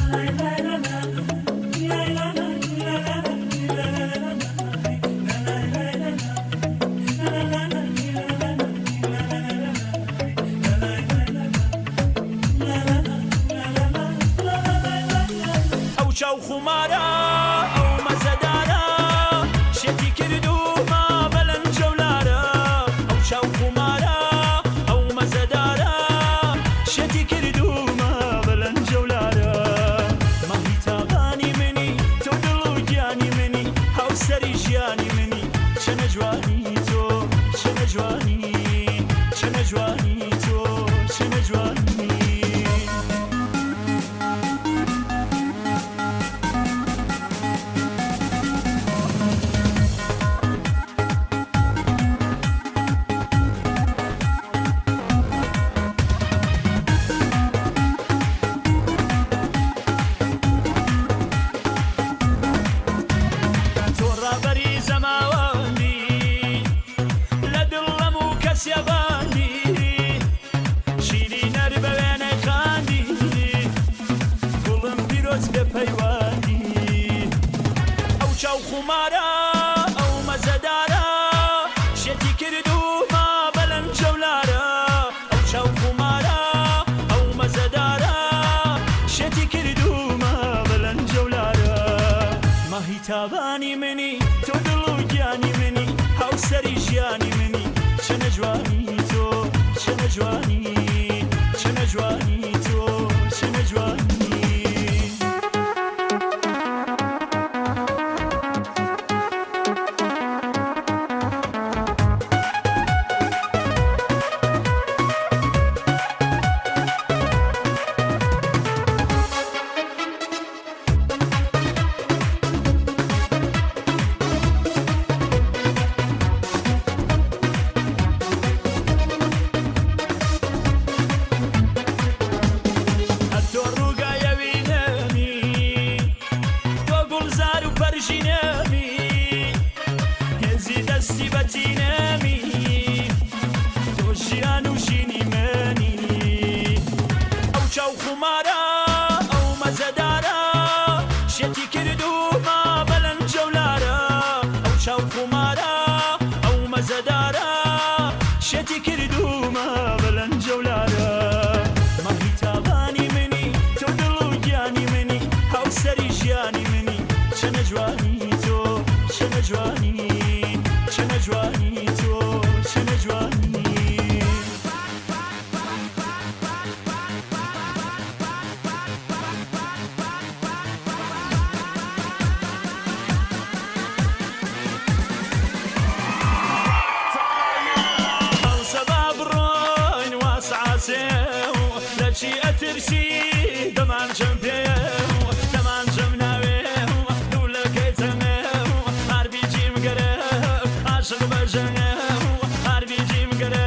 ئەو چاو خومارە ئەو مەزەدارە شێتی کردوومە بە لەنجەولارە ئەو چاو خومارە ئەو مەزەدارە شێتی کردوومە بە لەنجەولارە ماهی تابانی منی تۆ دڵ و گیانی منی هاوسەری ژیانی منی چەنە جوانی تۆ چەنە جوانی چەنە جوانی تۆ چەنە جوانی. تۆ ڕابەری زەماوەندی لە دڵم و کەسیەباندی شیرینەر بە وێنەی خاندی گوڵم پیرۆز بێ پەیوەندی ئەو چاو خومارە ئەو مەزەدارە شێتی کردوومە بە لەنجەولارە ئەو چاو خومارە ئەو مەزەدارە شێتی کردوومە بە لەنجەولارە ماهی تابانی منی تۆ دڵ و گیانی منی هاوسەری ژیانی منی چەنە جوانی تۆ چەنە جوانی چەنە جوانی تۆ چەنە جوانی. هەر تۆ ڕووگایەوی نەمی تۆ گوڵزار و پەرژی نەمی هێزی دەستی بەتی نەمی تۆ ژیان و ژینی منی ئەو چاو خومارە ئەو مەزەدارە شێتی کردوومە بە لەنجەولارە ئەو چاو خومارە ئەو مەزەدارە شێتی کردوومە بە لەنجەولارە ماهی تابانی منی تۆ دڵ و گیانی منی هاوسەری ژیانی منی چەنە جوانی تۆ چەنە جوانی چەنە جوانی تۆ چەنە جوانی. هەڵسە با بڕۆین وا سەعاسێ و لە چی ئەترسی دەمانچەم پێیە و دەمانچەم ناوێ و لوولەکەی تەنگە و ئاربیجیم گەرە عاشق بە جەنگە و ئاربیجیم گەرە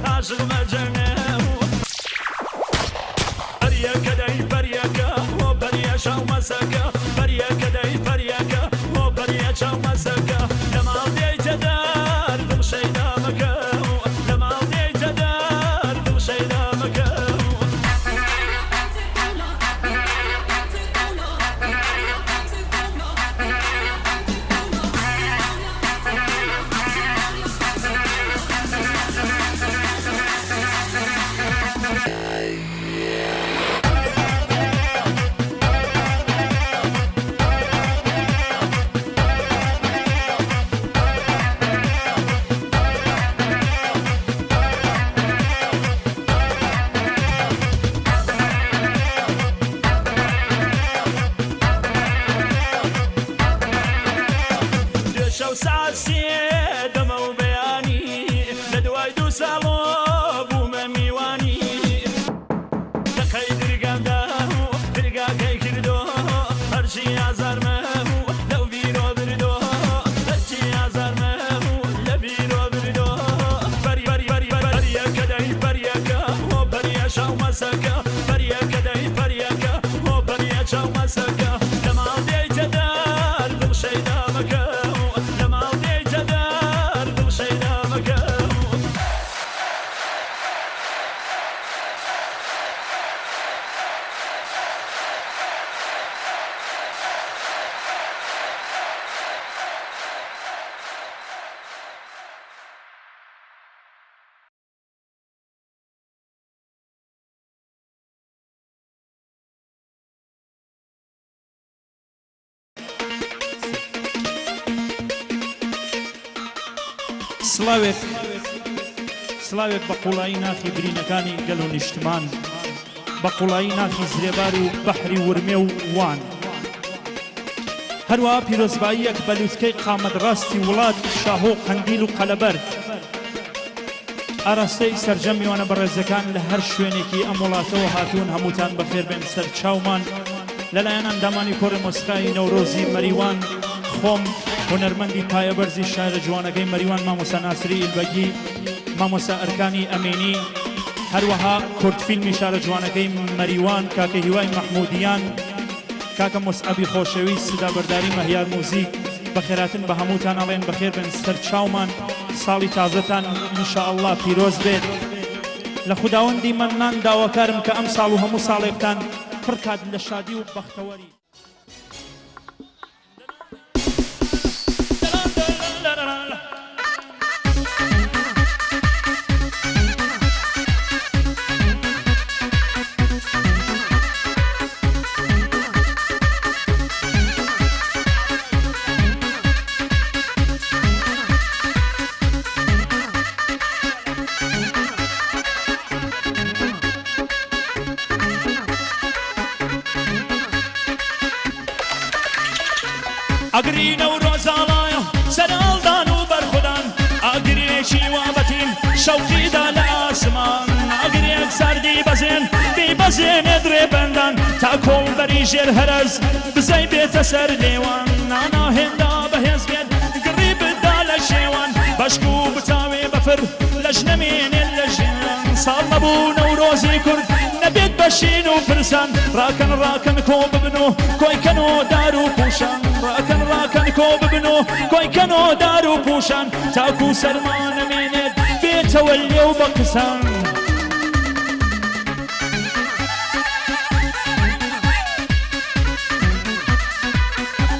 عاشق بە جەنگە و پەریەکە دەی پەریەکە بۆ پەریە چاو مەسەکە پەریەکە دەی پەریەکە بۆ پەریە چاو مەسەکە لە ماڵ دێیتە دەر دڵ شەیدا مەکە لە ماڵ دێیتە دەر دڵ شەیدا مەکە. دوێ شەو سەعات سێ دەمەو بەیانی لە دوای دوو ساڵۆ بوومە میوانی دەقەی درگام دا و درگاکەی کردۆ هەرچی ئازارمە و لەو بیرۆ بردۆ هەرچی ئازارمە و لە بیرۆ بردۆ بەری بەری بەری بەریەکە دەی بەریەکە بۆ بەریە چاو مەسەکە بەریەکە دەی بەریەکە بۆ بەریە چاو مەسەکە لە ماڵ دێیتە دەر دڵ شەیدا مەکە لە ماڵ دێیتە دەر دڵ شەیدا مەکە. سڵاوێک سڵاوێک بە قوڵایی ناخی برینەکانی گەل و نیشتمان، بە قوڵایی ناخی زرێبار و بەحری ورمێ و وان. هەروەها پیرۆزباییەک بە لوتکەی قامەت ڕاستی وڵات شاهۆ و قەندیل و قەلەبەرد. ئاراستەی سەرجەم میوانە بەڕێزەکان لە هەر شوێنێکی ئەم وڵاتەوە هاتوون هەمووتان بەخێر بێن سەر چاومان لەلایەن ئەندامانی کۆڕی مۆسیقای نەورۆزی مەریوان خۆم هونەرمەندی پایەبەرزی شاعرە جوانەکەی مەریوان مامۆستا ناسری ئیلبەگی مامۆستا ئەرکانی ئەمینی هەروەها کورت فیلمی شارە جوانەکەی مەریوان کاکە هیوای مەحمودیان کاکە موسعەبی خۆشەویست سدابەرداری مەهیار موزیک بەخێراتن بە هەمووتان ئەڵێن بەخێر بێن سەر چاومان ساڵی تازەتان ان شاء اللە پیرۆز بێت لە خوداوەندی مەننان داواکارم کە ئەم ساڵ و هەموو ساڵێکتان پڕ کات لە شادی و بەختەوەری. ئاگری نەورۆز ئاڵایە سەرهەڵدان و بەرخودان، ئاگرێکی وا بەتین شەوقی دا لە ئاسمان، ئاگرێک ساردی بەزێن بیبەزێنێت ڕێبەندان، تا کۆڵبەری ژێر هەرەس بزەی بێتە سەر لێوان، نانا هێندە بەهێز بێت گڕی بدا لە شێوان، بەشکو بتاوێ بەفر لەش نەمێنێت لە ژیان، ساڵ نەبوو نەورۆزی کورد نەبێت بە شین و پرسان، ڕاکەن ڕاکەن کۆ ببن و کۆی کەن و دار و پووشان، ڕاکەن ڕاکەن کۆ ببن و کۆی کەن و دار و پووشان، تاکو سەرما نەمێنێت بێتەوە لێو بە قسان.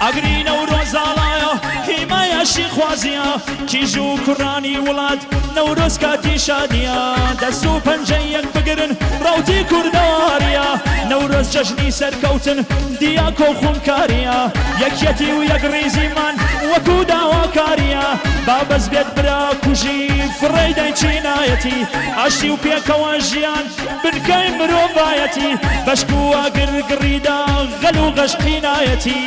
ئاگری نەورۆز ئاڵایە هیمای ئاشتی خوازیە، کیژ و کوڕانی وڵات نەورۆز کاتی شادیە، دەست و پەنجەی یەک بگرن ڕەوتی کوردەواریە، نەورۆز جەژنی سەرکەوتن دیاکۆ و خونکاریە، یەکیەتی و یەکڕیزیمان وەکو داواکاریە، با بەس بێت برا کوژی فڕێی دەین چینایەتی، ئاشتی و پێکەوە ژیان بنکەی مرۆڤایەتی، بەشک و ئاگر گڕیدا غەل و غەش قینایەتی.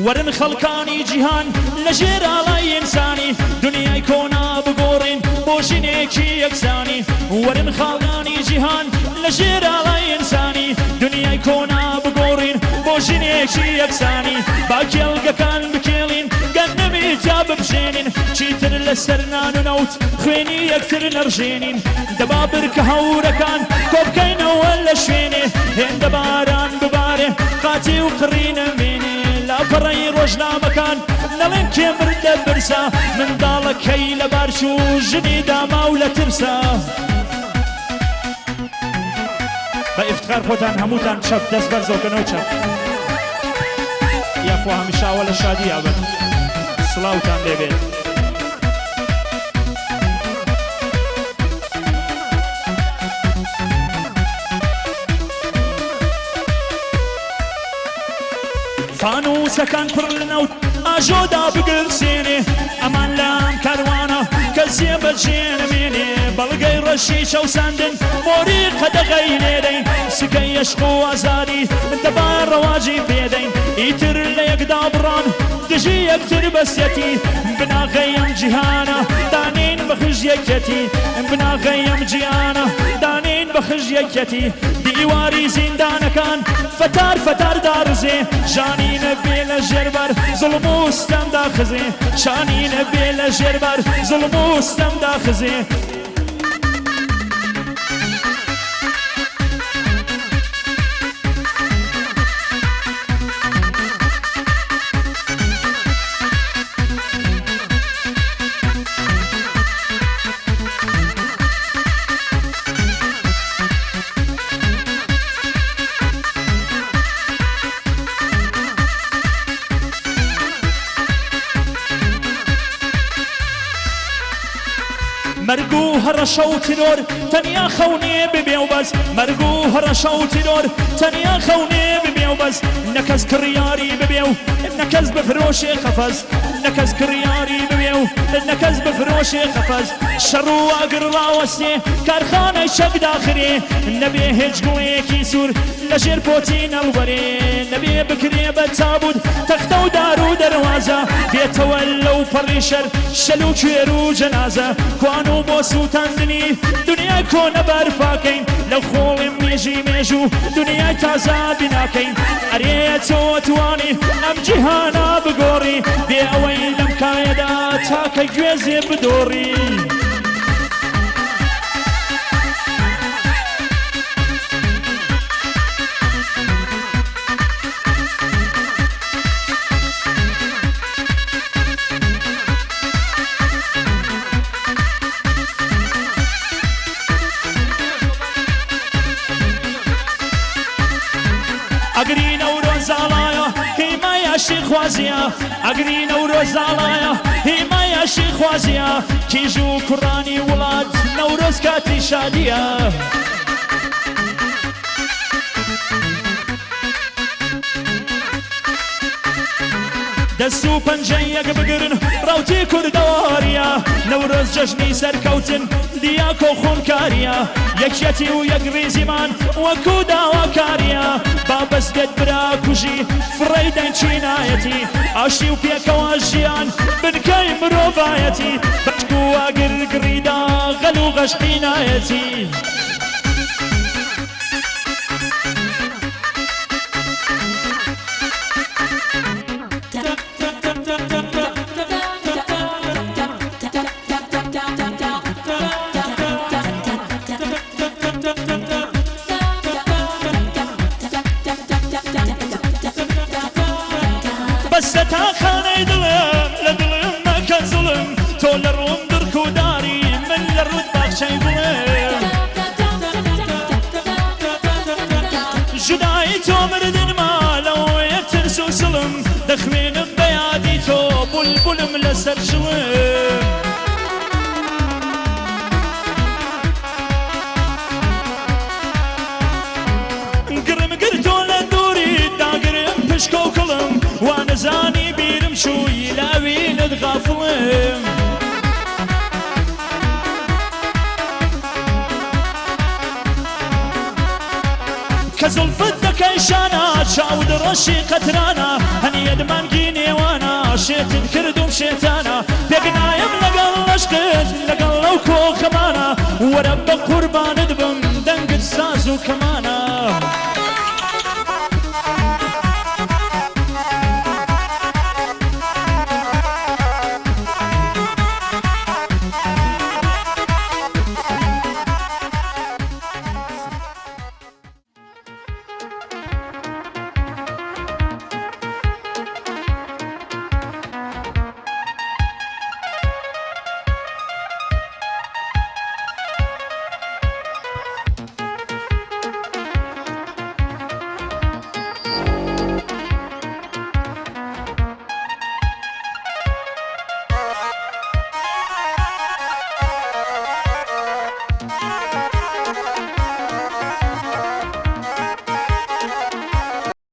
وەرن خەڵکانی جیهان لە ژێر ئاڵای ئینسانی دنیای کۆنا بگۆڕین بۆ ژینێکی یەکسانی وەرن خاڵانی جیهان لە ژێر ئاڵای ئینسانی دنیای کۆنا بگۆڕین بۆ ژینێکی یەکسانی با کێڵگەکان بکێڵین گەنمی تیا بپژێنین چیتر لەسەر نان و نەوت خوێنی یەکتر نەڕژێنین دەبا برکە هەورەکان کۆبکەینەوە لە شوێنێ هێندە باران ببارێ قاتی و قڕی نەمێنێ لاپەڕەی ڕۆژنامەکان نەڵێن کێ مرد لە برسا منداڵەکەی لەبار چوو ژنی داماو لە ترسا. بە ئیفتخار خۆتان هەمووتان چەپ دەست بەرزەوکەنەوە چەپ یاخوا هەمیشە ئاوا لە شادیا بن سڵاوتان لێبێت. فانوسەکان پڕ لە نەوت ئاژۆ دابگرسێنێ ئەمان لام کاروانە کەسێ بەجێ نەمێنێ بەڵگەی ڕەشی چەوساندن مۆری قەدەغەی لێدەین سکەی ئەشق و ئازادی دەبا ڕەواجی پێدەین ئیتر لە یەکدا بڕان دژی یەکتر بەسیەتی بناغەی ئەم جیهانە دانێین بە خژ یەکیەتی بناغەی ئەم جیانە دانێین بە خژ یەکیەتی دیواری زیندانەکان فەتار فەتار داڕزێ ژانی نەبێ لە ژێر بار زوڵم و ستەم داخزێ شانی نەبێ لە ژێر بار زوڵم و ستەم داخزێ. مەرگ و هەڕەشە و تیرۆر تەنیا خەونێ ببێ و بەس مەرگ و هەڕەشە و تیرۆر تەنیا خەونێ ببێ و بەس نە کەس کڕیاری ببێ و نە کەس بفرۆشێ قەفەز نە کەس کڕیاری ببێ و نە کەس بفرۆشێ قەفەز شەڕ و ئاگر ڕاوەستێ کارخانەی چەک داخرێ نەبێ هێچ گوڵێکی سوور لە ژێر پۆتی نەڵوەرێ نەبێ بکرێ بە تابوت تەختە و دار و دەروازە بێتەوە لەو پەڕی شەر شەل و کوێر و جەنازە کوان و بۆ سووتاندنی دنیای کۆنە بەرپاکەین لە خۆڵی مێژی مێژوو دنیای تازە بیناکەین ئەرێ تۆ توانی ئەم جیهانە بگۆڕی بێ ئەوەی لەم کایەدا تاکە گوێزێ بدۆڕی. ئەگری نەورۆز ئاڵایە هیمای ئاشتی خوازیە ئەگری نەورۆز ئاڵایە هیمای ئاشتی خوازیە کیژ و کوڕانی وڵات نەورۆز کاتی شادیە. دەست و پەنجەی یەک بگرن ڕەوتی کوردەواریە نەورۆز جەژنی سەرکەوتن دیاکۆ خۆنکاریە یەکیەتی و یەکڕیزیمان وەکو داواکاریە با بەس بێت برا کوژی فڕێی دەین چینایەتی ئاشتی و پێکەوە ژیان بنکەی مرۆڤایەتی بەچک و ئاگر گڕیدا غەل و غەش قینایەتی. بەسە تا خانەی دڵم لە دڵم مەکە زوڵم تۆ لە ڕووم دڕک و داری من لە ڕووت باخچەی گوڵم جودایی تۆ مردنمە لەوەیە ترس و سڵم دەخوێنم بە یادی تۆ بولبولم لەسەر چڵم. گڕم گرتۆ لە دووریت داگرم پشکۆ و کڵم وا نەزانی بیرم چووی لە ئەوینت غافڵم. کە زوڵفت دەکەی شانە چاوت ڕەشی قەترانە هەنیەت مانگی نێوانە شێتت کردوم شێتانە پێک نایەم لەگەڵ عەشقت لەگەڵ ئەو کۆخەمانە وەرە بە قوربانت بم دەنگت ساز و کەمانە.